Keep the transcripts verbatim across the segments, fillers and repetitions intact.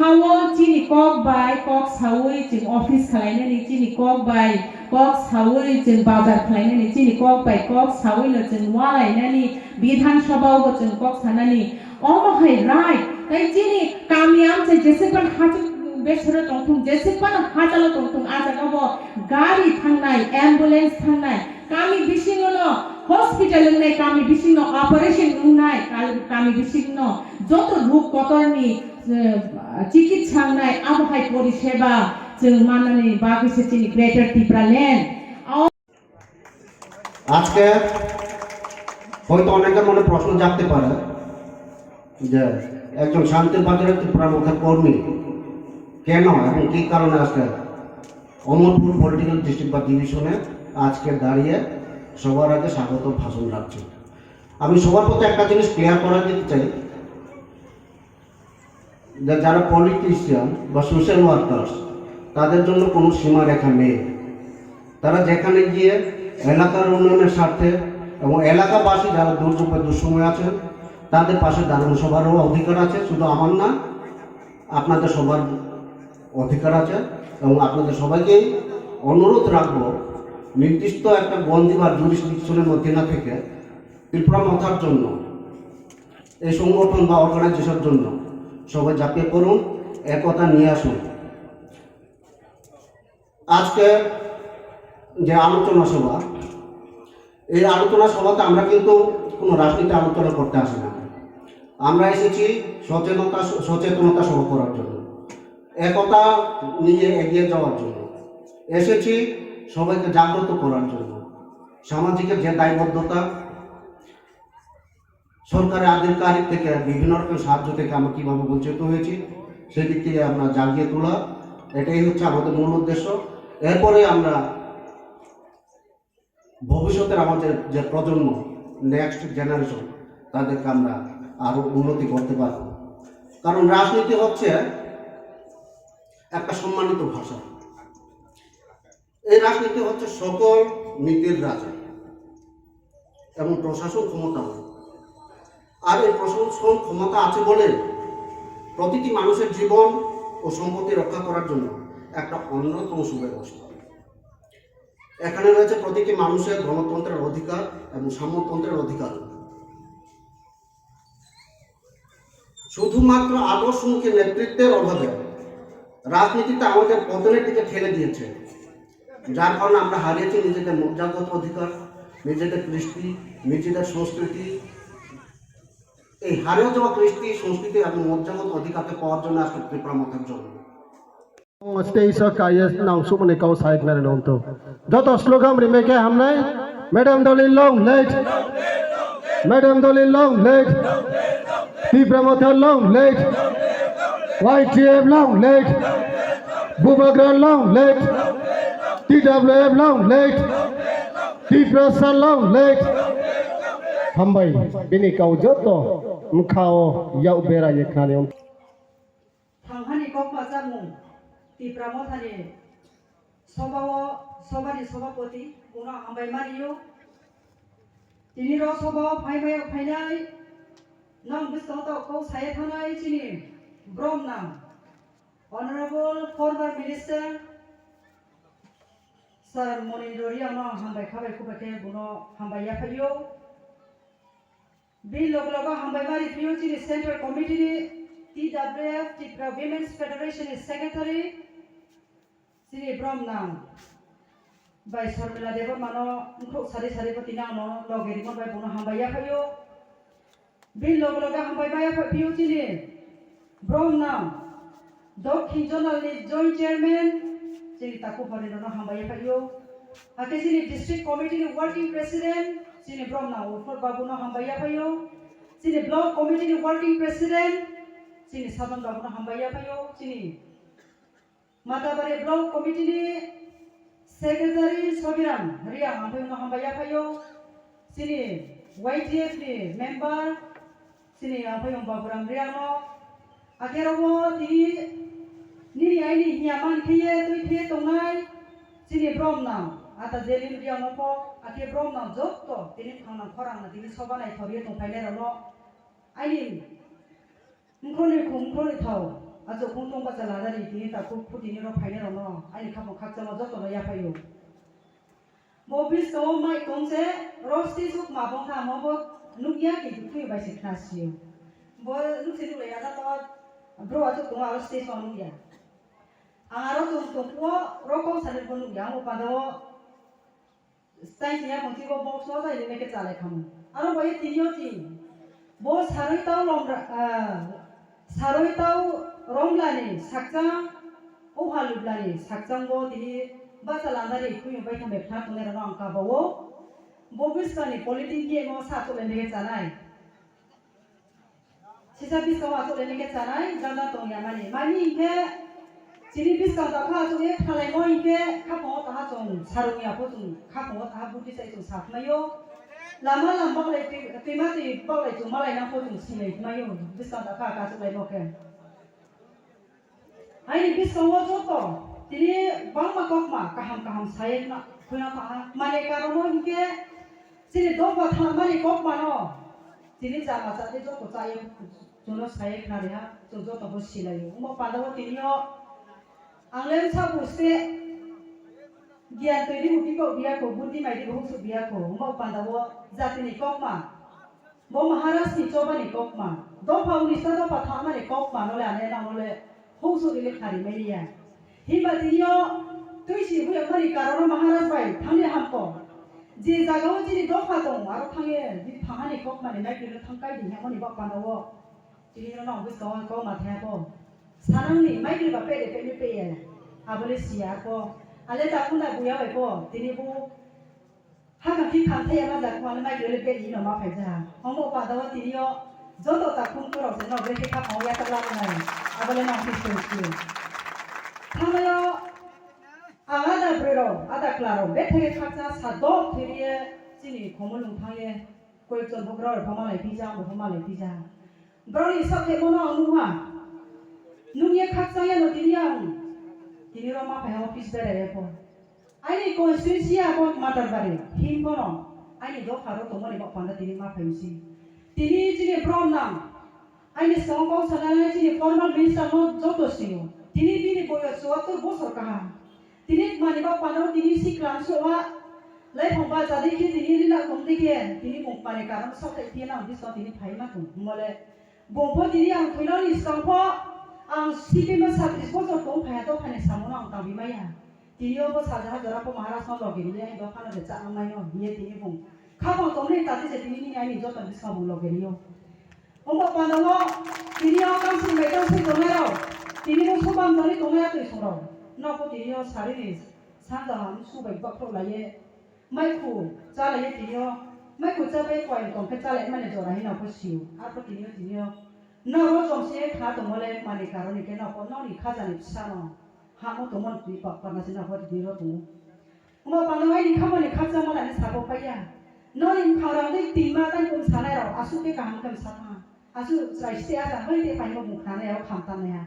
O chini kok bai kok sawi chwng office khwlainani, chini kok bai kok sawi chwng bazar khwlainani, chini kok bai kok sawi no chwng walainani, Bidhan Sabha o bo chwng kok sanani, omo hai right. Tai chini kami amchai jeswk phano hachuk besero tongthung, jeswk phano hachalo tongthung, a jaga bo gari thangnai, ambulance thangnai, kami bisingo no hospital wngnai, kami bisingno operation wngnai, kal-, kami bisingno joto ruk kotorni, eh, chikitsa wngnai, abo hai poriseba chwng mannani bagwi se chini Greater Tipraland. আজকে হয়তো অনেকের মনে প্রশ্ন জাগতে পারে যে একজন শান্তির বাজারের ত্রিপুরা মথা কর্মী কেন এবং কী কারণে আজকে অমরপুর পলিটিক্যাল ডিস্ট্রিক্ট বা ডিভিশনে আজকে দাঁড়িয়ে সবার আগে স্বাগত ভাষণ রাখছে। আমি সবার প্রতি একটা জিনিস ক্লিয়ার করা দিতে চাই যে যারা পলিটিশিয়ান বা সোশ্যাল ওয়ার্কার্স, তাদের জন্য কোনো সীমারেখা নেই। তারা যেখানে গিয়ে এলাকার উন্নয়নের স্বার্থে এবং এলাকাবাসী যারা দুর্যোগ বা দুঃসময় আছেন, তাদের পাশে দাঁড়ানো সবারও অধিকার আছে, শুধু আমার না, আপনাদের সবার অধিকার আছে। এবং আপনাদের সবাইকেই অনুরোধ রাখবো, নির্দিষ্ট একটা গণ্ডি বা জুরিসডিকশনের মধ্যে না থেকে ত্রিপুরা মথার জন্য, এই সংগঠন বা অর্গানাইজেশনের জন্য সবাই ঝাঁপিয়ে পড়ুন, একতা নিয়ে আসুন। আজকে যে আলোচনা সভা, এই আলোচনা সভাতে আমরা কিন্তু কোনো রাজনীতি আলোচনা করতে আসি না। আমরা এসেছি সচেতনতা, সচেতনতা সভা করার জন্য, একতা নিয়ে এগিয়ে যাওয়ার জন্য এসেছি, সবাইকে জাগ্রত করার জন্য। সামাজিকের যে দায়বদ্ধতা, সরকারের আধিকারিক থেকে বিভিন্ন রকম সাহায্য থেকে আমরা কিভাবে বঞ্চিত হয়েছি, সেদিক থেকে আমরা জাগিয়ে তোলা, এটাই হচ্ছে আমাদের মূল উদ্দেশ্য। এরপরে আমরা ভবিষ্যতের আমাদের যে প্রজন্ম, নেক্সট জেনারেশন, তাদেরকে আমরা আরো উন্নতি করতে পারবো। কারণ রাজনীতি হচ্ছে একটা সম্মানিত ভাষা। এই রাজনীতি হচ্ছে সকল নীতির রাজা এবং প্রশাসন ক্ষমতাও। আর এই প্রশাসন ক্ষমতা আছে বলে প্রতিটি মানুষের জীবন ও সম্পত্তি রক্ষা করার জন্য একটা অন্যতম সুব্যবস্থা। এখানে রয়েছে প্রতিটি মানুষের গণতন্ত্রের অধিকার এবং সাম্যতন্ত্রের অধিকার। শুধুমাত্র আদর্শমুখী নেতৃত্বের অভাবে রাজনীতিতে আমাদের পতনের দিকে ঠেলে দিয়েছে, যার কারণে আমরা হারিয়েছি নিজেদের মজ্জাগত অধিকার, নিজেদের কৃষ্টি, নিজেদের সংস্কৃতি। এই হারিয়ে যাওয়া কৃষ্টি, সংস্কৃতি এবং মজ্জাগত অধিকারকে পাওয়ার জন্য আজকে ত্রিপুরা মথার জন্ম। Stage o kaiye nang sumani kau sai khna rwno wngtong. Joto slogan rimai khe hamnai. Madam Dolly long live. Madam Dolly long live. Tipra Motha long live. Y T F long live. Bubagra long live. T W F long live. Tiprasa long live. Hambai bini kau joto mkhao yak bera ye khna rwno. Thanghani kokma chamung Tipra Mothani sobao, sobani sobapoti, bono hambai ma rio. Tini ro sobao phaimaya phainai, nang bwskango to kok saya thanai chini bromnang Honorable former Minister Sir Monindro Riang no hambai khabai khubai khe bono hambai yaphaio. Bini loge loge hambai ma riphiyo chini Central Committee ni T W F, Tipra Women's Federation ni Secretary, chini bromnang bai Sarmila Debbarma no mkhuk sari sari bo tini ang no loge rimon bai bono hambai yaphaio. Bini loge loge hambai ma yaphaiphiyo chini bromnang Dokhin Zonal ni Joint Chairman, chini Taku Horendro no hambai yaphaio. Hakhe chini District Committee ni Working President, chini bromnang Urphot Babu no hambai yaphaio. Chini Block Committee ni Working President, chini Saban Babu no hambai yaphaio. Chini Matabari Block Committee ni Secretary Sobiram Riang ang no hambai yaphaio. Chini Y T F ni member, chini ang phai wng Baburam Riang no. Akhe rogo tini nini aini hiya man kheye twi kheye tongnai chini bromnang ata Jelim Riang no pho. Akhe bromnang jotto tini thangnang khorang na tini soba nai thoriye tongphainai rok no aini mkhoni khum mkhoni thao Ajo khung tong bacha ladari tini takhuk khutini rok phainai rokno ani khapang khakchangma jotono yaphaio. Bo bwskango mai tong se rok stage o ma bongkha mo bo nukya kintu thwi bai se khna sio. Bo nukse nuklai ya to bro ajo tongo aro stage o nukya. Ang aro tong tong phuo rok kok sani bo nukya ang panda o. Tei tini yakung twi bo box no tei limit khe chalai khamu. Aro bo ye tini o twi. Bo sarwi tau lomra, ah, sarwi tau romlani sakchang, o halublani sakchang bo tini bacha landari khuyung bai thambai khna tongnai rokno ang kabao. Bo bwskangni politic ye no sa chulai bai chanai. Sisa bwskango achuk lainai khe chanai, jang jang tong ya mani. Mani hinkhe chini bwskang dakha achuk ye khalaimo hinkhe khapang o taha chwng sarung ya pho chwng khapang o taha buti sai chwng sa khwlaio. Lama lam baklai twi, twima twi baklai chwng malai nang pho chwng sinai khwlaio. Bwskang dakha achuk laimo khe. Aini bwskango joto tini bangma kokma kaham kaham saye na, khwna taha. Mani karono hinkhe chini dopha thanmani kokmano tini chama chate joto chaye, chwngno saye khna reha, chwng joto bo silaio. Omo pandao tinio ang le bwsa buste giyan twi dibo bikok biyako, buddhi mai dibo huksu biyako. Omo pandao jatini kokma. Bo Maharaj ni chobani kokma, dopha unis ta dopha thanmani kokma nole ane nang nole hongsu rile khari mania. Himba tinio twi si huyakmani karono Maharaj bai thangni hamko. Je jagao chini dopha tong aro thangye di thangani kokmani naikhe thang kai di hemoni bak pandao. Tini no nang bwskango kokma thaya ko. Sanangni maikri ba pede pede peye. Abole siya ko. Ale ta khunda buya bai ko. Tini bu Hakha khi khamthai ama jak phano mai kile beri no ma phai ja. Homo pada o tini o joto ta khum khorok se no brekhe kha phang ya ta lang nai. Abole no hi sung sung. Thamayo ang ada brero, ada klaro, bethege khakcha sa dok theriye chini khomulung thangye koi chon bogra phama lai pija, phama lai pija. Borokni sak khe bono ang nukha. Nukya khakchangya no tini ang. Tini rok ma phai office berai ya pho. Aini constituency ya bo Matarbari. Him bono. Aini dopha rok tongmani bo panda tini ma phai si. Tini chini brom nang. Aini song kok sana chini former minister no joto singo. Tini bini boyos chuattor bosor kaham. Tini mani ba pano tini siklam soa lai phang ba jadi khe tini lila tong de khe tini mung mani karon sok thai khe nang biso tini phai ma tong mole. Bung pho tini ang thwinani swkang pho ang C P M o sabis bosor tong phai ha to phani samung ang tangbi maya. Tini o bo saja ha jora pho Maharaj no logi ni ai do phano de cha ang mai no hiye tini bung. Kha bang tong ni tati je tini ni ai ni joto biso bung logi ni o. Omo pandango tini o kamsing bai tong sui tongnai rok, tini o subang jani tongnai twi song rok. Nokho tini o sari ni sanja ham su bai bakhro lai ye, mai khu cha lai ye tini o, mai khu cha bai koi tong khe cha lai mani jora hino kho siu. Arpho tini o tini o noro chom se kha tongmo le mani karon ni khe nokho noni kha jani bwsa no hamo tongmo twi pak pak na se nokho tini ro tongo. Omo pano aini khamani khakchangma lani sabo paiya. Noni bwkha rok tei tingma tei bum sanai rok aswk khe kaham khe bwsa tha. Aswk chwrai site a ta bai tei paimo bung khnanai rok kham tamnai ha.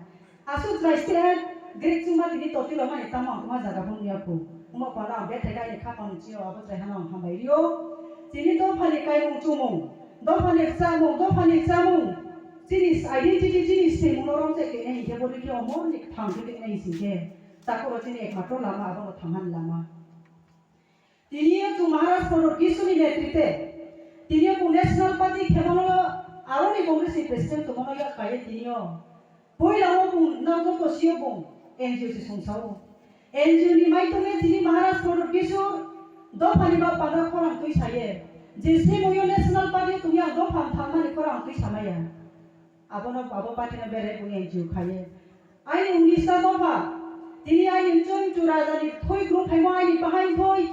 Aswk chwrai site a grek chuma tini toti rok mani tamo ang kuma jaga bo nuya khu. Omo pano ang bethai aini khapang ni chini abo chwrai hano ang hambai rio. Tini dophani kaimung chumung, dophani chamung, dophani chamung. Chini identity chini simung no rong chai kene hinkhe bo rikhe omo ni thang khe kene hinkhe. Takoro chini ekmatro lama abono thangmani lama. Tini o chwng Maharaj Prodot Kishore ni netrite, tini o chwng National Party khemano aroni Congress ni President tongmano yak kaiye tini o. Puila o bung nang joto sio bung N G O se sungsao. N G O ni maitongni tini Maharaj Prodot Kishore dophani ba panda khorang twi saye. Je se moyo National Party tongya dopha thangmani khorang twi samaya. Abono abo party no berai bung N G O khaye. Aini unista dopha, tini aini chun chura jani thoi grum phaimo aini bahai thoi.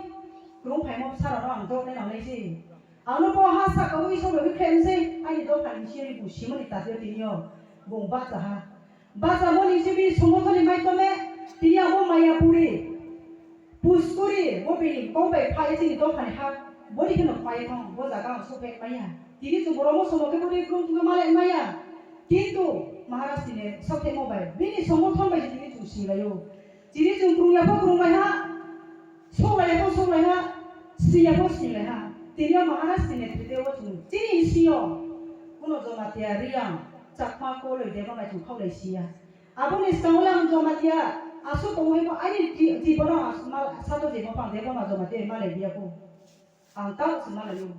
Grum phaimo bwsarano ang dok nai nang nai si. Ano bo ha saka ui sobo ui khlem se, aini dopha ni siri bu simani tatio tini o, bung bacha ha. Bacha mo ni sibi songotho ni maitome, tini abo maya puri. Puskuri, bo bini kok bai phai chini dophani ha, boni kheno phai thong, bo jaga ang sophe maya. Tini chwng borok mo somo khe boni krum tungma malai maya. Kintu Maharaj tini sophe mo bai, bini somo thon bai tini chwng singlaio. Tini chwng krungya pho krung bai ha, soklai ya pho soklai ha, singya pho singlai ha. Tini o Maharaj tini thrite o chwng chini sio, kuno Jamatia, Riyang, Chakma, Koloi, Debang bai chwng khaulai siya. Aboni swkango le ang Jamatia aswk tongwi bo ani ti-, tiboro ang mal sato jebo pang debo ma Jamatia malai biya ko. Ang tao se malai o.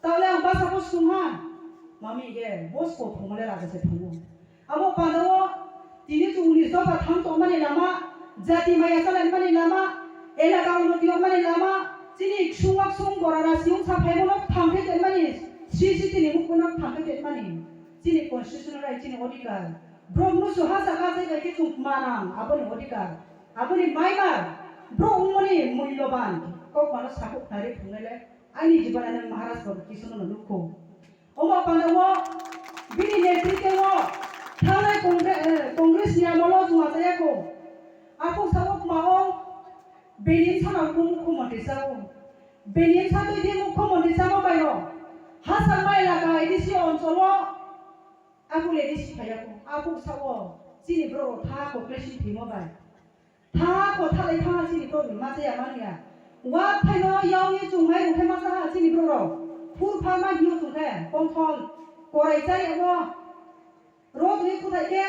Tao le ang basa ko sung ha. Mami ge bos ko phung le raga se phung o. Abo panda o tini chwng ni doba thang tong mani lama, jati maya chalai mani lama, elaka unnoti mani lama, chini ksung wa ksung bora ra siyung sa phai bono thang khe tei mani, C C T ni mukhuno thang khe tei mani. Chini constitutional right, chini odhikar. Borok nusu ha jaga jai bai khe chwng manang aboni odhikar. Aboni maimar borok wngmani mulyoban kok mano sakhuk khnari thungnai le ani jibon ani Maharaj Babu Kisuno no nukho. Omo panda o bini netritwo thangnai Congre-, eh, Congress ni amolo chwng achaya kho. Aphuk sao kma o bini sana mukho mukho montri sao. Bini sa twi di mukho montri sao bai ro. Hasa mai laga A D C oncholo Aphuk le di siphaiya kho, aphuk sao chini borok rok tha kho kle si thwimo bai. Tha kho thalai tha chini borok ni ma chaya manya. Wa phaino yawi chungnai rok khe ma cha ha chini borok rok. Phur pha ma hiyo chung khe, kongthol, korai chai abo. Rok ni kuthai khe,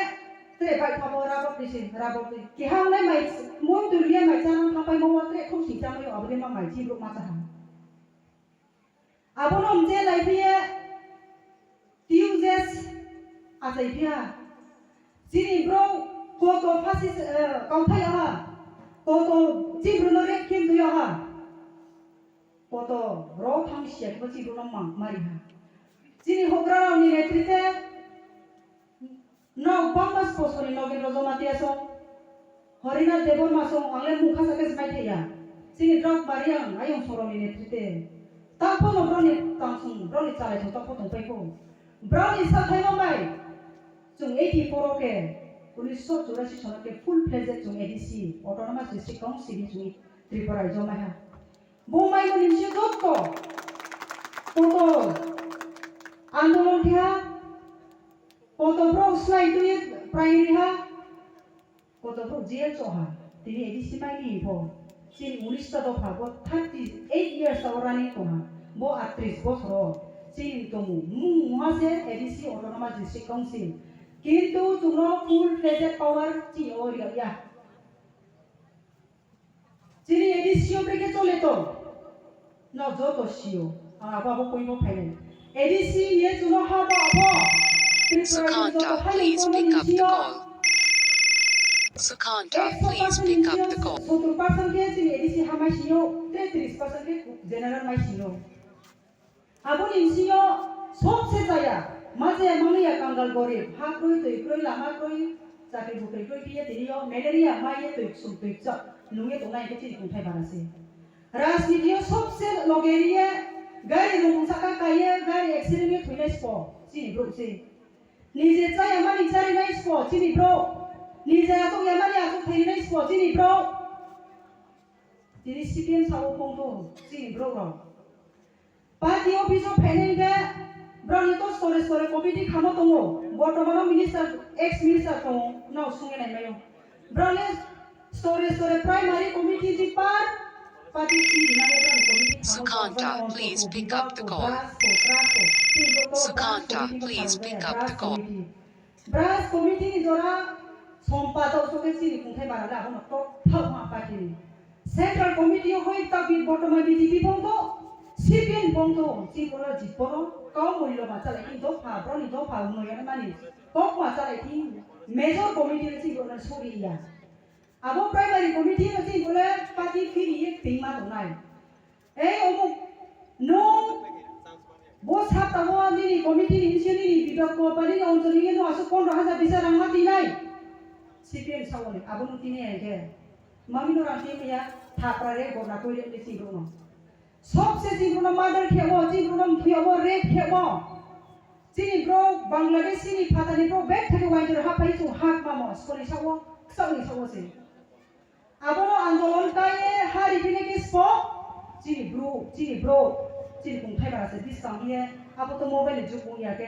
tre bai phamo rabok ni si, rabok ni. Kihang nai mai, mon tu liya mai cha nang thapai mo tre khong si cha mai abo ni ma mai chini borok ma cha ha. Abono hwnje lai phiye T U J S achai phiya. Chini bro koto phasi, eh, kauthai aha. Koto chibruno rep khem twi aha. Koto ro thang siya khe chibruno mang mari ha. Chini hograrokni netrite Nok bangma sposoni Nogendra Jamatia song, Harinath Debbarma song, ang le mukha sa khe smai thaiya. Chini drok bari ang ayong soroni netrite. Tangphano broni tangsong, broni chalai song tokpho tongpai kho. Broni sa thaima bai, chwng eighty four o khe, unisho churasi sono khe full fledged chwng A D C, Autonomous District Council ni chwng Tripura jomai ha. Bo mai mani se jotto. Koto andolon khe ha. Koto borok slai twi prai ri ha, koto borok jail cho ha. Tini A D C mai ni pho. Chini unis ta dopha bo thirty eight years o running tong ha. Bo atris bosor o chini tongmung mung ha se A D C Autonomous District Council. Kintu chwngno full fledged power chini o ri ya. Chini A D C o brekhe chole tong? No joto sio. Ang abo abo poimo phainai. A D C ye chuno ha bo abo. Tripura ni joto Sukanta, ha please pick up the call. Sukanta, please pick up the call. Sottor percent khe chini A D C ha mai sio, te tris percent khe general mai sio. Aboni bisingo sobse chaya, ma chaya manliya kangal gorib, ha kroi, twi kroi, lama kroi, chakri bukri kroi, phiya tiniyo malaria maiye twi ksum twi kchak nungye tongnai hwnkhe chini tongthai bara se. Rajniti o sobse loge riye, gari rung saka kaiye, gari accident ye thwinai spo chini borok se. Nije chaya mani charinai spo chini borok, nije achuk ya mani achuk thwinai spo chini borok. Tini C P M sao kongto chini borok rok. Party office o phainai hwnkhe borokni to sore sore committee khamo tongo. Bortomano minister, ex minister tongo, no sungwi naimaio. Borokni sore sore primary committee di par party chini nangya borokni committee khamo tongo. Sukanta, please pick up the call. Brasko, brasko, chini borok Sukanta, please pick up the call. Branch committee ni jora sompadok sokhe chini kungthai bara le abono tok thok ma party ni. Central committee o hoi ta bi bortoman B J P phongto, C P M phongto, chini bono jit bono kau mulyo ma chalai thing dopha, broni dopha uno ya mani kok ma chalai thing major committee le chini bono sori ya. Abo primary committee no chini bole party phiri ye tingma tongnai. Ei omuk, nwng bo saptamo nini committee ni bisingo nini bidok ko ba nini onchol ni nwng aswk pondro hajar bisa rang ma tinai. C P M sao ni, abo nwng tini ai khe. Mami no rang tini ya, thapra re, gobra koi re, chini rok no. Sobse chini rok no murder khe bo, chini rok no mthuya bo, rape khe bo. Chini bro Bangladesh ni phatani bro bek thani wainjor hapai chung hak mamo skoni sao, kchak ni sao se. Abono andolon kaiye hari bini ki spo chini bro, chini bro, chini kung thai bara se biskang ye abo to mobile ni juk ung ya ke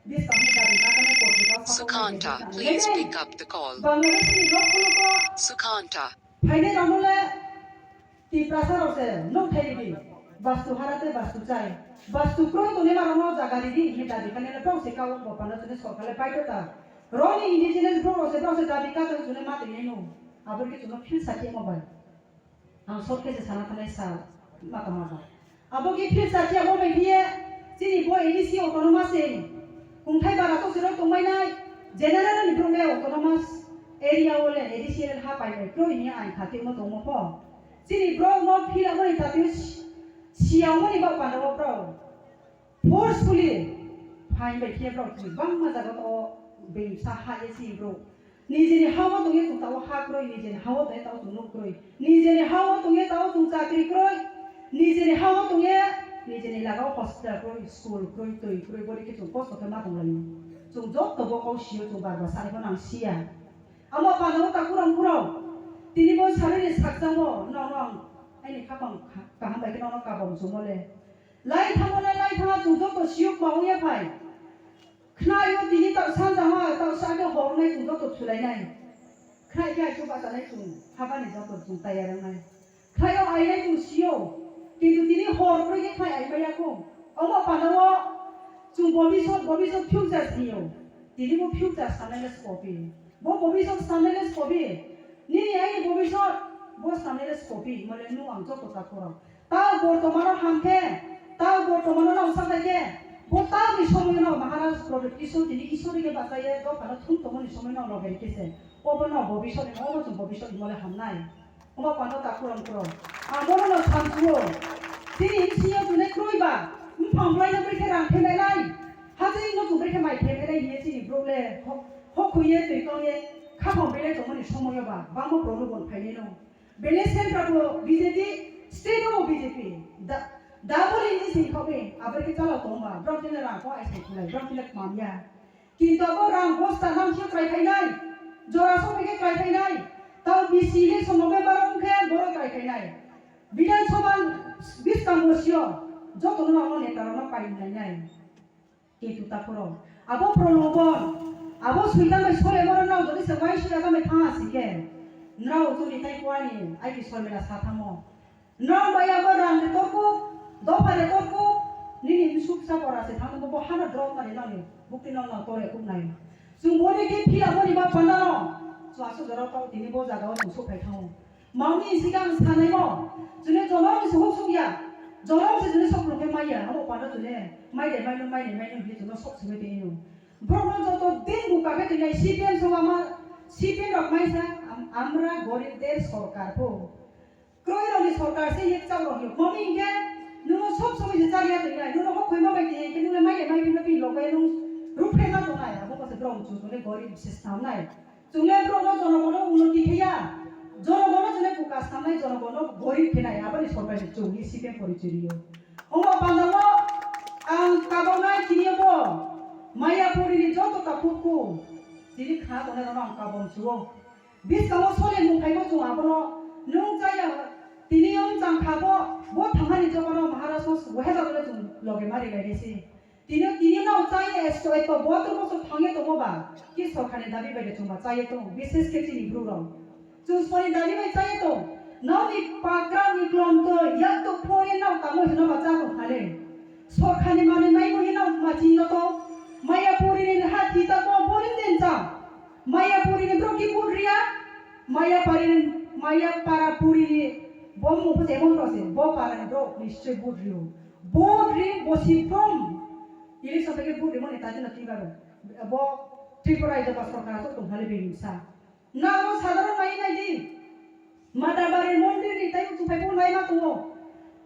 biskang ni dabi na kane korte ka Sukanta, please pick up the call. Bangladesh ni bro kuno ko Sukanta. Phainai rokno le Tiprasa rok se nok thai ridi, bastu hara tei bastu chai, bastu kroi tongnaima rokno jaga ridi hinwi dabi khainai le bwrok se kabo bo phano chini sorkar le baidhota Roni indigenous bro rose bro se dabi kato june ma tengeno. Abor ke juno feel sa ke mo bai. Ang short khe se sana thanai sa ma tong ma ba. Abo ki phir sa chiya bo bai phiye chini bo A D C autonomous se. Kungthai bara to siro tongmai nai general ni bro le autonomous area o le A D C le ha pai bai kroi ni ai kha timo tongmo pho. Chini bro no phila mani ta tio siya mani ba panda o bro. Forcefully phain bai khe borok chini bangma jaga o bengsa ha ye chini borok. Nijeni ha o tongye chwng tao ha kroi, nijeni ha o tongye tao chwng nuk kroi, nijeni ha o tongye tao chwng chakri kroi, nijeni ha o tongye nijeni laga o hospital kroi, school kroi, twi kroi, bori khe chwng kosto khe ma tong lai. Chwng jotto bo kau sio chwng bar bar sani bo nang siya. Amo panda o ta kurang kurang. Tini bo sariri sakchang bo nong nong. Aini khapang kaham bai khe nong nong kabam chwng le. Lai thango le lai thango chwng joto siyok ma ongya phai. Khnaio tini tak sanja ha tak sa ke hor nai chwng joto thulai nai. Khnai khe achu basa nai chwng habani joto chwng tayar nai. Khlaio ai nai chwng siyo. Kintu tini hor kroi khe khlai ai maya ko. Omo panao chwng bobisot bobisot future siyo. Tini bo future sanai le skopi. Bo bobisot sanai le skopi. Nini ai bobisot bo sanai le skopi. Mole nu ang joto ta khoro. Tao bortomano hamkhe, tao bortomano nang sakhaikhe, bo taoni somoino Maharaj Pradyot Kishore tini Ishorike bachaye dophano thum tongmani somoino logerikhe se. Obono bobisotni, obo chwng bobisotni mole hamnai. Omo pano ta kurom kurom. Ang bonono samsuo. Chini bisiyo tune kroiba, mphang bwlaino brekhe rang themlainai. Hachai no chwng brekhe mai themlainai hiye chini brouhle ho-, hokhuye twi tongye khaphang belai tongmani somoyoba, bangma prolobon phainaino. Bele central bo B J P, state bo B J P. Da, double engine sing khawi, abore ke chala tongba, bro tene rang ko ai sai khulai, bro tene kmam ya. Kintu abo rang bosta nang sio krai khainai, jora so ke krai khainai, tao B C election November ong khe boro krai khainai. Bidhan Sabha biskang bo sio, joto no amo neta rok no pai nai nai. Ketu takhoro. Abo prolobon, abo suitan bai sole moro nao jodi se wai suya gamai thang asi ke. Nrao chuni tai kuani, ai ki solmela sa thamo. Nrao bai abo rang de torku, dopha de torku, nini bisuk sa pora se thang bo hana drop mani nani, bukti nang nang tore kuk nai. Chung boni ke phila boni ba pandano, chung asu dorao tao tini bo jaga o chung sukhai thango. Mangni sigang sanai mo, june jolong se huk suk ya, jolong se june sok rok maya, amo pano june, mai de mai no, mai de mai no, hi june sok sumai tini no. Borok no joto din buka khe tini C P M song ama, C P M rok mai sa, am-, amra gorib der sorkar po. Kroi rok ni sorkar se yek chao rok yok. Mami inge, nuno sok sumai se chariya tini ai, nuno hok koi ma bai tini, ke nuno mai de mai no pi lok bai nung rup khe ma tongnai, amo ko se borok chu june gorib se samnai. Chwngno borokno jonogono unnoti kheya, jonogono chwngno buka samnai, jonogono gorib khenai, aboni sorkar ni chwngni sipe porichiriyo. Omo pandao ang kabonai chiniyo bo, Mayapuri ni joto takhukku, chini khna tongnai rokno ang kabon chuo. Biskango sole mung phaibo chwng abono, nwng chaya, tini wng chang kha bo, bo thangnani jogoro Maharaj no waheda chwng loge mari lainai se. Tini, tini no chai esto eto botor boso thangye tongo ba, ki sorkar ni dabi bai de chwng ba chaiye tongo, bises khe chini bru rok. Chwng sorkar ni dabi bai chaiye tong, nao ni pakra ni klom to yak to phone nao tamo hino ba cha tong khale. Sorkar ni manwi mai mo hino ma chini no to, Mayapuri ni ha thita ko boring den cha. Mayapuri ni bro ki put riya, Mayapari ni, Mayapara puri ni bo mo pose emon to se, bo para ni bro nischoi put riyo. Vote ri bosi from election theke vote rimani ta jeno twi baro. Bo Tripura Rajya ba sorkar asok tong thali bini sa. Na ro sadharon nai nai di. Matabari mondir ni tai utu phai bo nai ma tongo.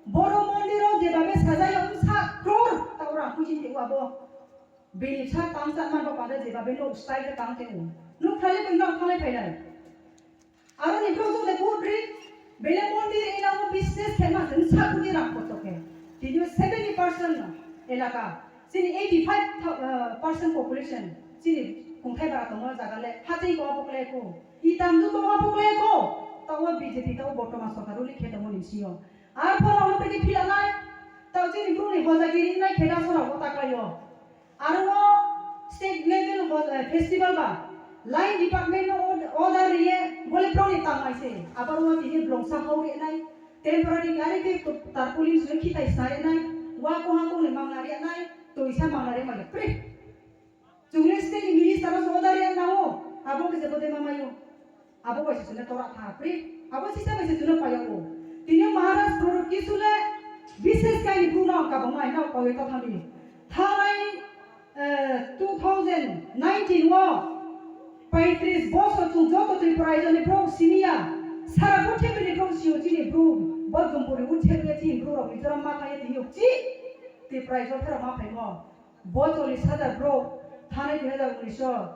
Boro mondir o je babe sajai o sa crore ta ora kuchin de wa bo. Bini sa tang sa man ba pande je babe no style de tang te o. No khale ko no khale phai nai. Aro ni bro jode putri, bele mondir ela mo business khe ma jeng sa kuni ram koto khe. Tini seventy percent elaka, chini eighty five percent population, chini kungthai bara tongo jaga le, hati ko apok le ko, itam du ko apok le ko, tawo B J P tawo bortoman sorkar uli khe tongo ni sio. Ar phono hon pedi phila nai, tawo chini bro ni hoja kiri nai khe da sora ko taklayo. Aro o state level bo, eh, festival ba line department no ord-, order riye bole proni tangmai se. Abar o tini blongsa hau ri nai, temporary gari ke tarpaulin suri khitai sa ri nai, wa koha kong ni mangna ri nai, toisa mangna ri mai pre. Chwngno state ni minister no order ya nao, abo khe jebo de mamayo. Abo bai se chwngno tora tha pri, abo sisa bai se chwngno payago. Tini Maharaj Prabhu Kisule bises kaini bru no kabamai no pawi ta thani. Thanai, eh, two thousand nineteen o paitris bosor chwng joto Tripura raijoni bro siniya, sara purthimini bro siyo chini bru, Bodgumpuri uthe chini bru rok Mizoram ma thangya tini chi Tripura raijor thara ma phaimo. Bo chollish hajar bro thanai dui hajar unis o.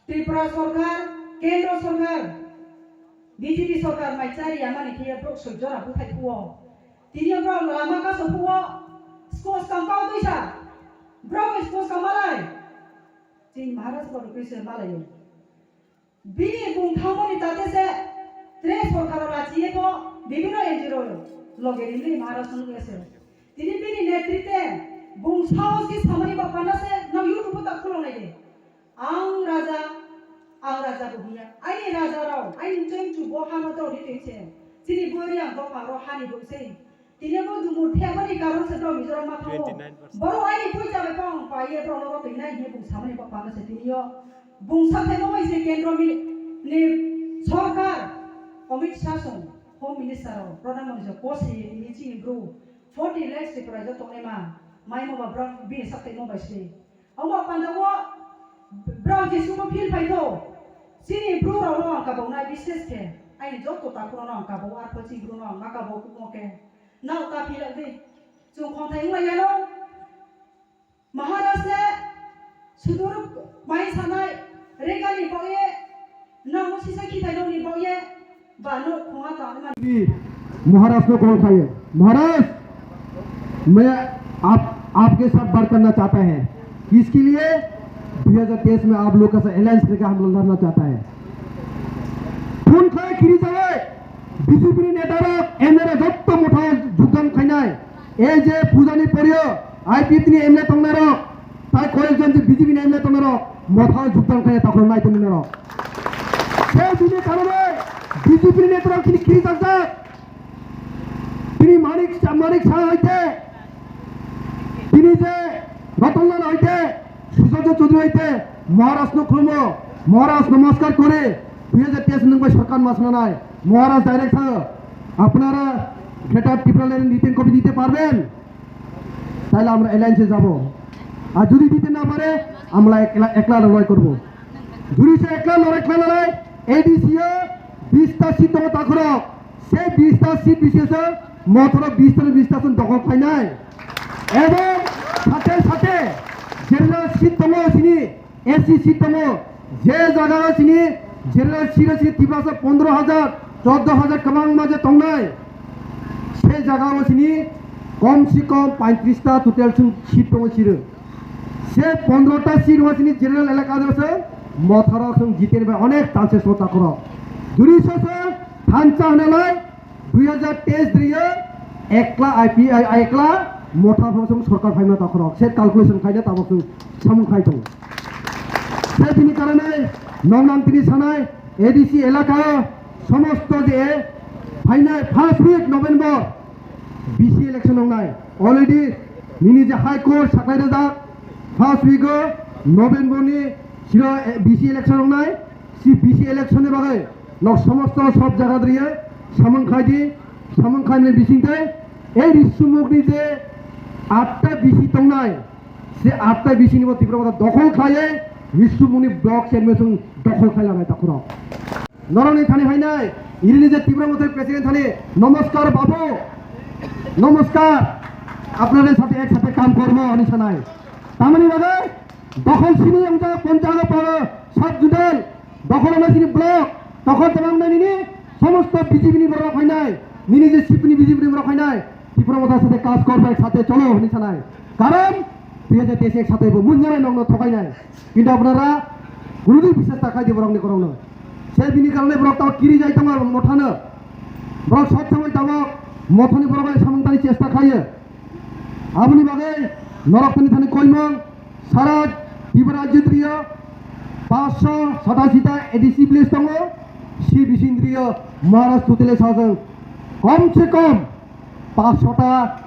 Tripura sorkar, kendro sorkar, B J P sorkar mai chari yamani khe borok soi jora buthai phuo. Tini borok lama kaso phuo, school skang pao tuisa. Borok school skang malai. Chini Maharaj borok tuisa malaio. Bini bung thangmani tate se tre sorkar o rachiye bo bibhinno N G O loge ringwi Maharaj nung ese. Tini bini netrite bung sahosi samani ba panda se nang YouTube ta khulongnai de. Ang raja, ang raja bo hiya. Aini raja rao, aini chengchu bo hano to ri tei se. Chini bori ang dopha ro hani bo se. Tini bo dumur themani karon se bro Mizoram ma thango. Twenty nine percent. Boro aini poisa bai pang paiye bro no tei nai ye bung samani ba panda se tini yo. Bung sa themo bai se kendro mi ni sorkar Amit Shah song Home Minister o Pradhan Mantri ko se ye tini chini bro forty lakhs Tripura jo tongnai ma mai mo ba bro bini sa themo bai se. Omo panda o bro je sumo phil phai tho. Chini bro rao no ang kabau nai bises khe. Aini joto takhuro no ang kabau ar pho chini bro no ang ma kabau kumo khe. Nao ta philak di. Chwng khongthai wngla yano. Maharaj le sudur mai sanai regani baoye nang sisa khitai nokni baoye ba nok khonga ta mani. महाराज को कॉल खाइए, महाराज, मैं आप, आपके साथ बात करना चाहता है। इसके लिए दो हज़ार तेईस में आप लोग का साथ अलायंस करके हम लोग लड़ना चाहता है। Phone khai kiri jagai, B J P ni neta rok, M L A rok jotto motha jogdan khainai. Ei je pujani poriyo, I P F ni M L A tongnai rok, tai koyekjon je B J P ni M L A tongnai rok, motha jogdan khainai takhorok nai tongnai rok. Sei bini karone B J P ni neta rok chini kiri jagjak. Tini Manik Sa-, Manik Saha hoite, tini je Ratan Lal hoite, Sushant Chaudhary hoite, Maharaj no khulumo, Maharaj namaskar kore, dui hajar teis nwng bai sorkar ma sananai, Maharaj direct sao, apnara Greater Tipraland written copy dite parben? Taile amra alliance e jabo. Ar jodi dite na pare, amra ekla, ekla lorai korbo. Jodi se ekla lorai khlainai, A D C o bish ta seat tongo takhorok. Se bish ta seat bisingso mothoro bish ta, bish ta chwng dokhol khlainai. Ebong sate sate general seat tongo chini, S C seat tongo. Je jaga o chini general seat o chini Tiprasa pondro hajar, choddo hajar kwbangma je tongnai. Se jaga o chini kom se kom paitris ta total chwng seat tongo chiro. Se pondro ta seat o chini general elaka o se mothoro chwng jiteni bai onek chances o takhorok. Jodi se se thansa hwnalai dui hajar teis drio ekla I P I, ekla motha phano chwng sorkar phaima takhorok. Se calculation khaina tabok chwng samung khai tongo. Se bini karone nong nang tini sanai A D C elaka o somosto je phainai first week November B C election wngnai. Already nini je High Court saklai rwjak, first week o November ni siro, eh, B C election wngnai. Si B C election ni bagwi nok somosto sob jaga diriye samung khai di, samung khaimani bising tei ei risumuk ni je atta B C tongnai, se atta B C ni bo Tipra Motha dokhol khlaiwi risumuk ni block chairman song dokhol khlai lanai takhorok. Norokni thani phainai, irini je Tipra Motha president thani, "Namaskar babu, namaskar, apnare sathe ek sathe kam korbo," hwnwi sanai. Tamani bagwi dokhol simi wngjak ponchago paro sub zonal, dokhol wngna sini block, dokhol tebang nai nini somosto B J P ni borok phainai, nini je sipni B J P ni borok phainai, Tipra Motha sathe kaj kor bai sathe cholo hwnwi sanai. Karon dui hajar teis ek sathe bo munjare nokno thokainai. Kintu apnara gurudi bisas ta khai di borokni korokno. Se bini karone borok tamo kiri jai tongo mothano. Borok sot samoi tamo mothani borok bai samung tani chesta khaio. Aboni bagwi norok thani thani koimung sara Tripura rajyo diriyo panchsho satashi ta A D C village tongo. Si bising diriyo Maharaj Tutele sajang kom se kom panchsho ta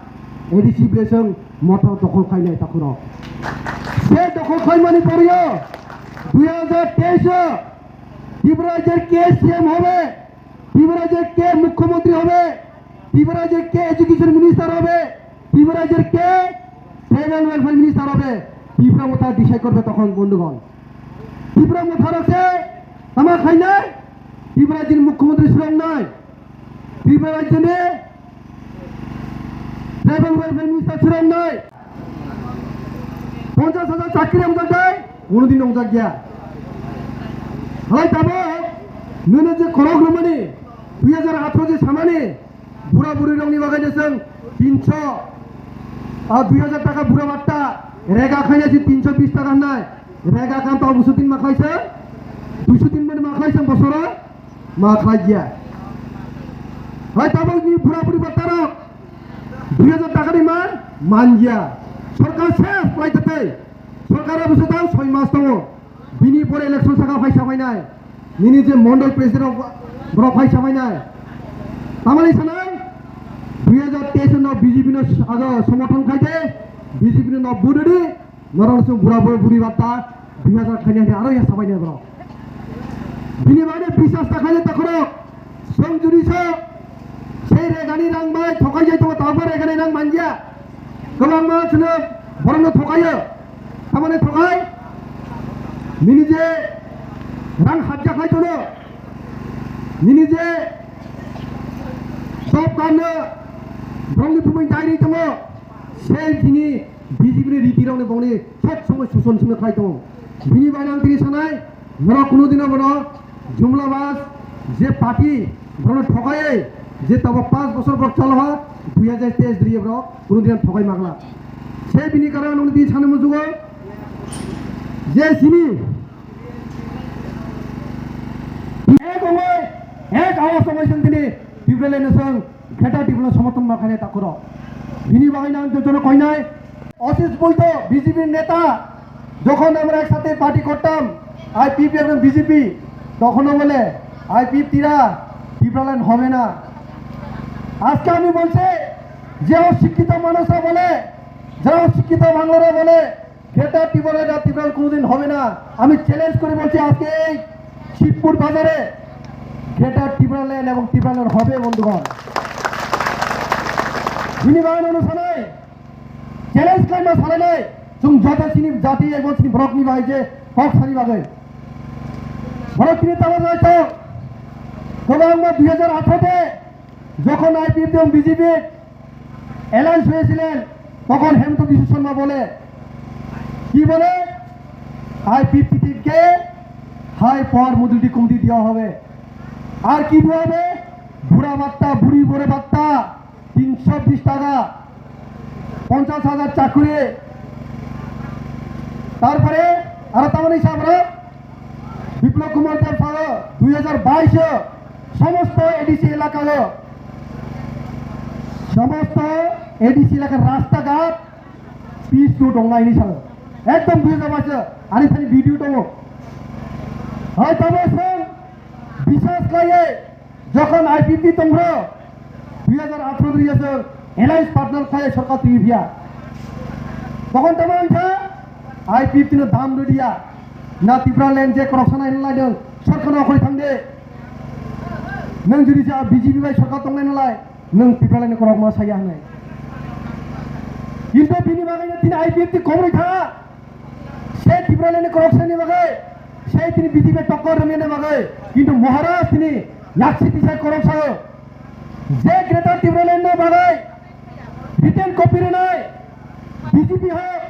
A D C village ang motor dokhol khainai takhorok. সে দখল খাইমানি পরেও দুই হাজার তেইশে ত্রিপুরা রাজ্যের কে সিএম হবে, ত্রিপুরা রাজ্যের কে মুখ্যমন্ত্রী হবে, ত্রিপুরা রাজ্যের কে এডুকেশন মিনিস্টার হবে, ত্রিপুরা রাজ্যের কে ট্রাইবাল ওয়েলফেয়ার মিনিস্টার হবে, ত্রিপুরা মথা ডিসাইড করবে তখন বন্ধুগণ। ত্রিপুরা মথা রাখছে আমার খাই নাই, ত্রিপুরা রাজ্যের মুখ্যমন্ত্রী সুরং নাই, ত্রিপুরা রাজ্যের ট্রাইবাল ওয়েলফেয়ার মিনিস্টার সুরং নাই। পঞ্চাশ হাজার চাকরি wngjak dai, কোনোদিন wngjak ya. Halai tabok nwino je korok rwmani, dui hajar atharo je samani, bura buri rokni bagwi je chwng tinso, a, dui hajar taka bura batta, rega khaina je tinso bis taka hnai, rega kam tao busu tin ma khlaisa, duiso tin mani ma khlaisa bosoro, ma khlai ya. Halai tabok ni bura buri batta rok, dui hajar taka ni man, man ya. Sorkar sef khlai tatei, sorkar abo se tao soi mas tongo. Bini pore election saka phaisa phainai. Nini je mondol president rok, borok phaisa phainai. Tamani sanai, dui hajar teis no B J P no aga somorthon khaide, B J P no vote rwdi, norok se bura bura buri batta, dui hajar khainai aro ya sabainai borok. Bini bagwi biswas ta khainai takhorok, song juri so, sei regani rang bai thokai jai tongo, tabok regani rang manja. Kwbangma chwngno borokno thokaio. Tamani thokai? Nini je rang hapjak lai tono, nini je top karno borokni bumui dairi tongo, se tini B J P ni riti rokni bongni sob somoi suson songno khlai tongo. Bini bai ang tini sanai, borok kuno dino bono Jumla bas je party borokno thokaiwi je tabo panch bosor borok chalo ha, dui hajar teis diriye borok kuno din thokai magla. Se bini karon ang nini sani mujugo je sini ek ongoi ek awas ongoi song tini Tipraland no song Greater Tipraland somorthon ma khainai takhorok. Bini bagwi ang jotono koinai, Asit বৈদ্য বিজেপির নেতা, যখন আমরা একসাথে পার্টি করতাম আইপিএফ এবং বিজেপি, তখনও বলে আইপিএফ তিরা টিপ্রাল্যান্ড হবে না। আজকে আমি বলছি, যে অশিক্ষিত মানুষরা বলে, যারা অশিক্ষিত বাংলারা বলে গ্রেটার টিপ্রাল্যান্ড আর টিপ্রাল্যান্ড কোনোদিন হবে না, আমি চ্যালেঞ্জ করে বলছি আজকে এই শিবপুর বাজারে গ্রেটার টিপ্রাল্যান্ড এবং টিপ্রাল্যান্ড হবে বন্ধুগণ। বিনিময় অনুষ্ঠানে চ্যালেঞ্জ খাইমা সালাইনাই, chwng joto chini jati ebong chini borokni bai je kok sani bagwi. Borok tini tamo jai to, kwbangma dui hajar atharo te jokhon IPF এবং বিজেপি অ্যালায়েন্স হয়েছিলেন, তখন হেমন্ত বিশ্ব শর্মা বলে, কি বলে? আইপিএফ টিকে হাই পাওয়ার মজুরি কমিটি দেওয়া হবে। আর কি দেওয়া হবে? বুড়া ভাত্তা, বুড়ি বুড়ে ভাত্তা, তিনশো বিশ টাকা, পঞ্চাশ হাজার চাকরি। তারপরে আরো তেমন হিসাব, বিপ্লব কুমার দেব সাহেব দুই হাজার বাইশ সমস্ত এডিসি এলাকায়, সমস্ত এডিসি এলাকার রাস্তাঘাট পিচ রোড অংলাইনি সাহেব একদম দুই হাজার বাইশ আনি থানি ভিডিও দো। হয়তো বিশেষ খাইয়ে যখন আইপিপি তোমরা দুই হাজার আঠারো দুই হাজার এলায়েন্স পার্টনার খায় সরকার তুই ভিয়া। তখন তেমন হইছে আইপিপি নো দাম দিয়া না ত্রিপুরা ল্যান্ড যে করকশন আইন লাইন সরকার না করে থাকবে। নং যদি যা বিজেপি ভাই সরকার তংলাই নালায় নং ত্রিপুরা ল্যান্ড করক মা সাইয়া হনে। কিন্তু বিনি বাগাইনে তিনি আইপিপি কম রইথা। Se Tipraland ni koroksa ni bagwi, se tini B J P tokkor rwmani bagwi, kintu Maharaj tini yakchi tisa koroksa o. Je Greater Tipraland ni bagwi written copy rwnai, B J P hok,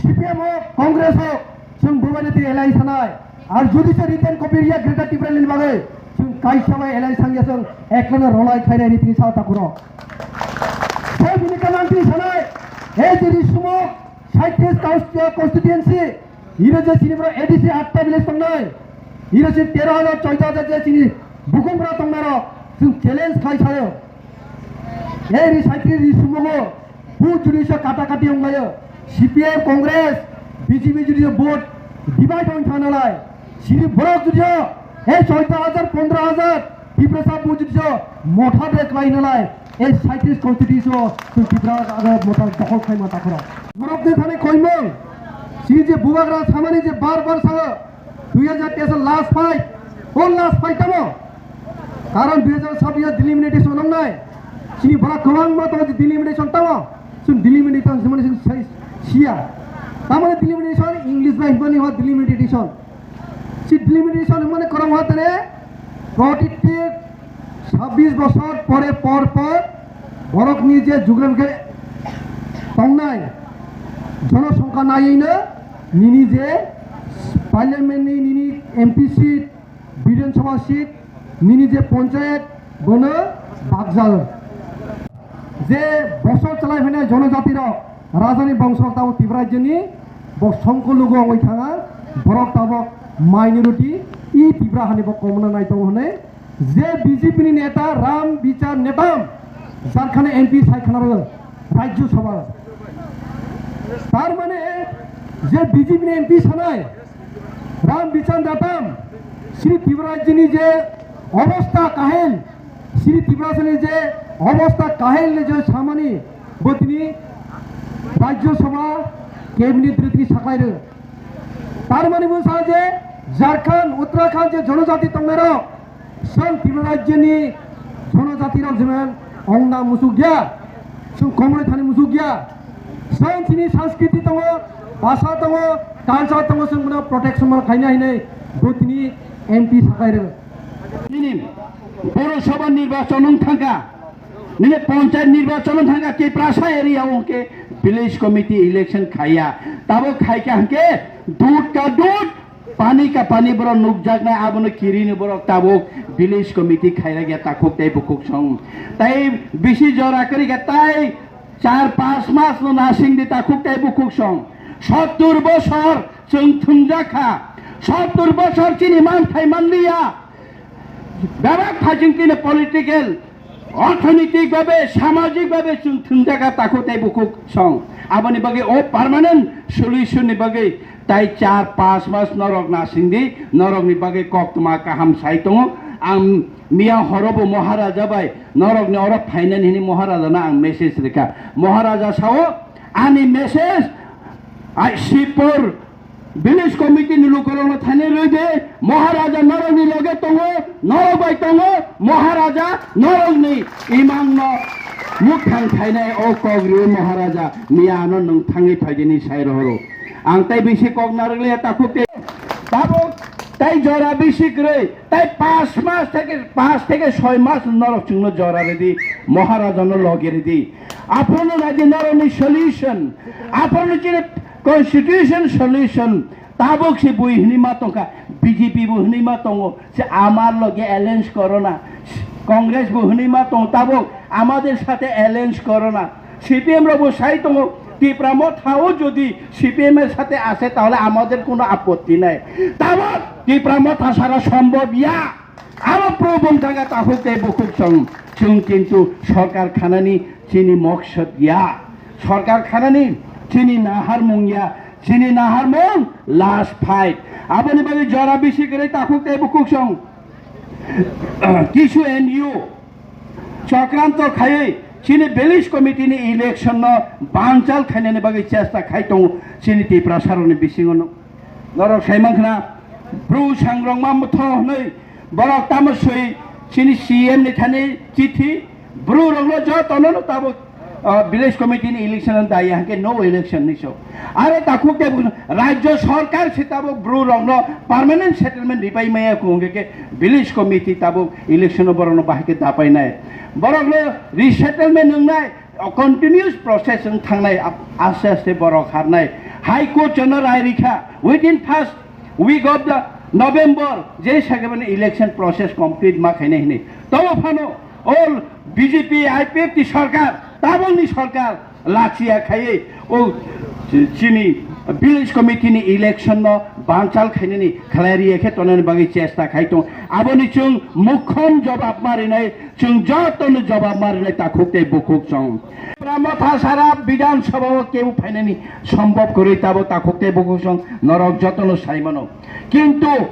C P M hok, Congress hok, chwng bubaini tini alliance sanai. Ar jodi se written copy riya Greater Tipraland ni bagwi, chwng kaisa bai alliance sangya chwng eklano rolai khainai ni tini sa takuro. Sai bini kanan tini sanai, ei je ri sumo, Saitris constituency, iro je chini bro A D C atta village tongnai, iro je tero hajar, choido hajar je chini bukhum bro tongnai rok, chwng challenge khai sayo. Ei ri saitris ri sumogo, bu judi se kata kati onglayo, C P M, Congress, B J P judi vote divide ong thana lai, chini borok judi o, ei choido hajar, pondro hajar, Tiprasa bu judi o, motha de klai na lai, Ei saitris constituency o chwng Tipra aro mota dokhol khaima takhoro. Borok de thani koimung. Chini je bubagra samani je bar bar sao, dui hajar teis last fight, o last fight tamo. Karon dui hajar sabbish delimitation wngnai. Chini bwrok kwbangma tongo je delimitation tamo. Chwng delimitation hwnmani chwng sai siya. Tamoni delimitation English bai hwnmani hwnba delimitation. Si delimitation hwnmani kwrwng hwnba tene protiti sabbish bosor pore por por borokni je jugraphical tongnai jonosongkha naiwi no nini je parliament ni nini M P seat, Bidhan Sabha seat, nini je ponchayat bono bakjao. Je bosor chalai phainai jonojati rok, rajani bongso rok tabuk Tripura rajyoni bo songkolugo wngwi thanga, borok tabuk minority, i Tripura hani bo komna nai tongo hwnwi je B J P ni neta Ram Bichar Netam Jharkhand M P sai khna rw Rajya Sabha. Tar mane je B J P ni M P sanai Ram Bichar Netam, Sri Tripura rajyoni je obostha kahel, Sri Tripura rajyoni je obostha kahel ni je samani bo tini Rajya Sabha cabinet rw tini saklai rw. Tar mani bo sa je Jharkhand, Uttarakhand je jonojati tongnai rok, Chwng Tripura rajyoni jonojati rok jemen ongna musuk ya, chwng komroi thani musuk ya. Chwng chini sanskriti tongo, bhasha tongo, culture tongo, chwng bono protection ma khaina hinwi bo tini M P sakai rw. Nini Purosabha nirbachon wng thangkha, nini ponchayat nirbachon wng thangkha, Tiprasa area o hwnkhe village committee election khaiya. Tabuk khaikha hwnkhe dud ka dud, pani ka pani borok nukjaknai, abono kirini borok tabuk village committee khairok ya takhuk tei bukhuk song. Tai bisi jora kwrwi kha tai char panch mas no nasing di takhuk tei bukhuk song. Sottur bosor chwng thwngjak kha. Sottur bosor chini manthai manliya. Bebak phajing tini political, orthonoitik babe, samajik babe chwng thwngjak kha takhuk tei bukhuk song. Aboni bagwi o permanent solution ni bagwi tai char panch mas norok nasing di, norokni bagwi koktwma kaham sai tongo. Ang miya horo bo Maharaja bai norokni oro phainani hwnwi Maharajano ang message rikha. Maharaja sao ani message ai Sipor village committee ni lukurokno thani rwi di, Maharaja norokni loge tongo, norok bai tongo, Maharaja norokni imangno mukhang khainai o kok rwi Maharaja miya ano nwng thangwi phaidi ni sai rohoro. Ang tai bisi kok narwkle takhuk te. Tabuk tai jora bisi kwrwi, tai panch mas theke, panch theke soi mas norok chwngno jora ridi, Maharajano loge ridi. Aphano naidi norokni solution, aphano chini constitution solution. Tabuk se bui hwnwi ma tongkha, B J P bo hwnwi ma tongo, se amar loge alliance korona, Congress bo hwnwi ma tongo, tabuk amader sathe alliance korona. C P M rok bo sai tongo, Tipra Motha o jodi C P M er sathe ashe tahole amader kono apotti nai. Tabuk Tipra Motha sara sombhob ya. Abo pro bumthanga takhuk tei bukhuk song. Chwng kintu sorkar khanani chini moksod ya. Sorkar khanani chini naharmung ya. Chini naharmung last fight. Aboni bagwi jora bisi kwrwi takhuk tei bukhuk song. Kisu N U chokranto khaiwi chini village committee ni election no banchal khainani bagwi chesta khai tongo chini Tiprasa rokni bisingo no. Norok sai mankha na, Bru sangrokma motho hwnwi borok tamo swi chini C M ni thani chithi, Bru rokno jotono no tabuk, ah, village committee ni election no daya hwnkhe no election ni so. Are takhuk tei bukhuk rajya sarkar se tabuk Bru rokno permanent settlement ripai maya khe hwnkhe khe village committee tabuk election no borokno bahai khe dapai nai. Borokno resettlement wngnai, continuous process wng thangnai, ap-, aste aste borok harnai. High Court jono rai rikha, within first week of the November, je sakhe mani election process complete ma khainai hinwi. Tobo phano all B J P, I P F T sarkar, tabokni sarkar lachia khaiwi o chini village committee ni election no banchal khainani khlai riya khe tonani bagwi chesta khai tong. Aboni chwng mukhom jobab ma rinai. Chwng jotono jobab ma rwnai takhuk tei bukhuk song. Tipra Motha sara Bidhan Sabha o kebo phainani sombhob kwrwi tabo takhuk tei bukhuk song norok jotono sai mano. Kintu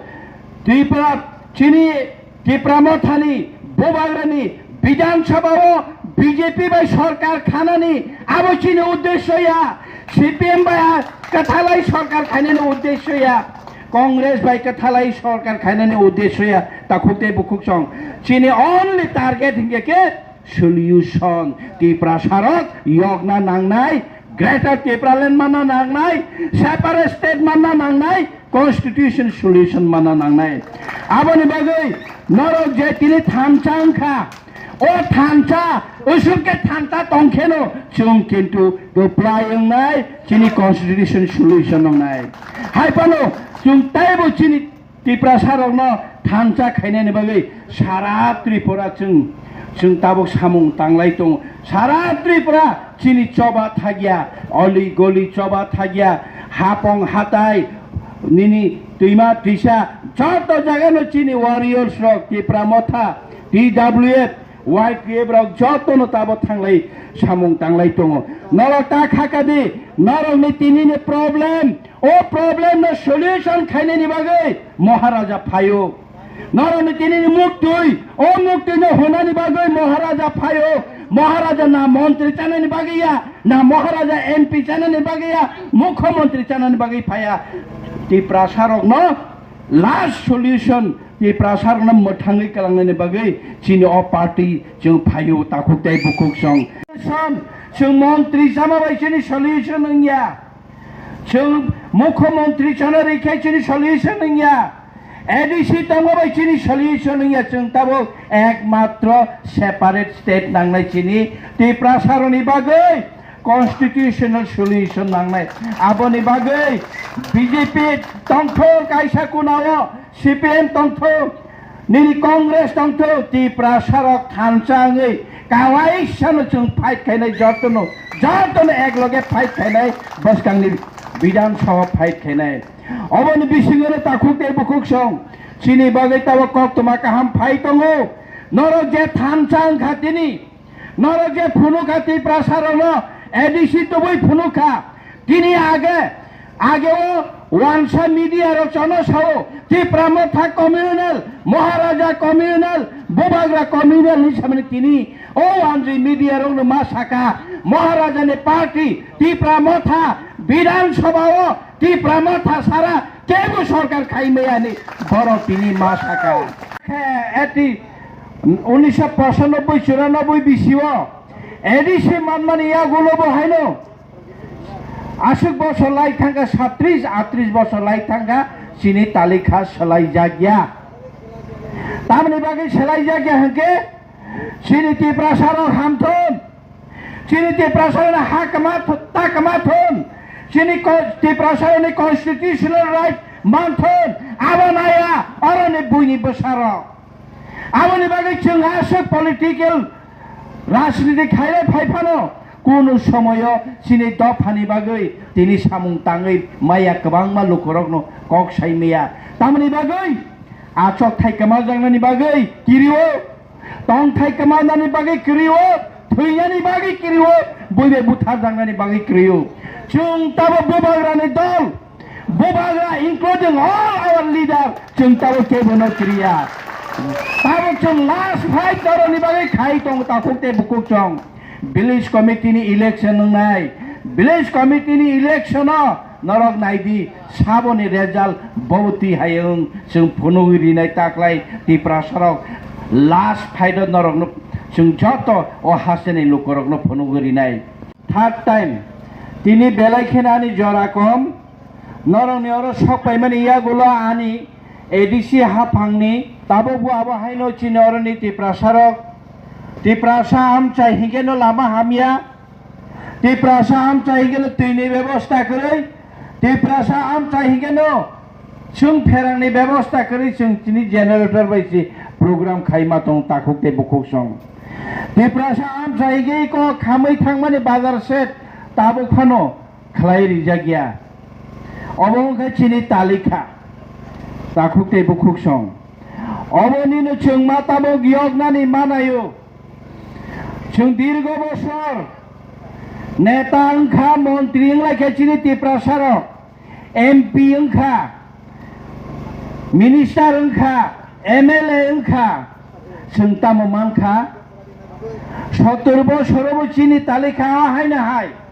Tripura chini Tipra Mothani bubagrani Bidhan Sabha o B J P bai sorkar khanani abo chini uddesyo ya, C P M bai kwthalai sorkar khainani uddesyo ya, Congress bai kwthalai sorkar khainani uddesyo ya, takhuk tei bukhuk song. Chini only target hinkhe khe solution, Tiprasarok yokna nangnai, Greater Tipraland manna nangnai, separate state manna nangnai, constitution solution manna nangnai. Aboni bagwi norok je tini thansa wngkha, o thansa, usuk khe thansa tongkheno chwng kintu reply wngnai, chini constitution solution wngnai. Hai phano chwng teibo chini Tiprasarokno thansa khainani bagwi sara Tripura chwng, chwng tabuk samung tanglai tongo. Sara Tripura chini choba thagya, oli goli choba thagya, hapong hatai, nini twima twisa, joto jagano chini warriors rok, Tipra Motha, T W F, Y T F rok jotono tabo thanglai samung tanglai tongo. Norok ta khakadi, norokni tinini problem, o problem no solution khainani bagwi Maharaja phaio. Norokni tinini muktwi, o muktwi no honani bagwi Maharaja phaio. Maharaja na montri chanani bagwi ya, na Maharaja M P chanani bagwi ya, Mukhyamantri chanani bagwi phaya. Tiprasarokno last solution, Tiprasarokno mwthangwi kwlangnani bagwi chini o party chwng phaio, takhuk tei bukhuk song. Chwng montri chama bai chini solution wngya. Chwng Mukhyamantri chana rikhe chini solution wngya. A D C tongma bai chini solution wngya. Chwng tabuk ekmatro separate state nangnai chini Tiprasarokni bagwi. Constitutional solution nangnai. Aboni bagwi B J P tongthok kaisa kunao, C P M tongthok, nini Congress tongthok, Tiprasarok thansa wngwi kawaisano chwng fight khainai, jotono, jotono ekloge fight khainai, bwskangni Bidhan Sabha fight khainai. Oboni bisingono takhuk tei bukhuk song chini bagwi tabuk koktwma kaham phai tongo. Norok je thansa wngkha tini, norok je phunukha Tiprasarokno A D C tubui phunukha. Tini age, age o wansa media rok chano sao, Tipra Motha communal, Maharaja communal, Bubagra communal hinwi samani tini o wanjwi media rokno ma saka, Maharaja ni party, Tipra Motha, Bidhan Sabha o Tipra Motha sara kebo sorkar khai maya ni borok tini ma saka. Khe eti unisho pochanoboi churanobboi bisio A D C manmani yagulo bo haino aswk bosor lai thangkha, satris atris bosor lai thangkha, chini talikha swlaijakya. Tamni bagwi swlaijakya hwnkhe chini Tiprasarok hamthun. Chini Tiprasarokni ha kwma th-, ta kwma thun, chini ko-, Tiprasarokni constitutional right manthun, abo naya oroni buini bwsarok. Aboni bagwi chwng aswk political rajniti khailai phai phano, kunu somoyo chini dophani bagwi tini samung tangwi maya kwbangma lukurokno kok sai maya. Tamoni bagwi achok thai kwmajaknani bagwi kirio. Tongthai kwmanani bagwi kwrwi-o, thwinani bagwi kwrwi-o, buibai butharjaknani bagwi kwrwi-o. Chwng tabuk bubagrani dol, bubagra including all our leader, chwng tabuk kebono kwrwi ya. Tabuk chwng last fight doroni bagwi khai tongo takhuk tei bukhuk chwng. Village committee ni election wngnai, village committee ni election o norok naidi, saboni result bo twi hai wng, chwng phunugwi rinai taklai Tiprasarok last fight o norokno chwng joto o hasteni lukurokno phunugwi rinai. Third time, tini belai kheno ani jora kom, norokni oro sok paimani yagulo ani A D C haphangni tabukbo abo haino chini oroni Tiprasarok, Tiprasa amchai hinkhe no lama hamya, Tiprasa amchai hinkhe no twini bebosta kwrwi, Tiprasa amchai hinkhe no chwng pherangni bebosta kwrwi chwng chini generator bai si program khaima tong takhuk tei bukhuk song. Tiprasa amchai hinkhe iko khamwi thangmani bazar set tabuk phano khlai rijak ya. Obo wngkha chini talikha, takhuk tei bukhuk song. Obonino chwng ma tabuk yoknani manayo. Chwng dirgo bosor neta wngkha, montri wnglaikha chini Tiprasarok, M P wngkha, minister wngkha, M L A wngkha, chwng tamo mankha? Sottor bosorobo chini talikha haino hai.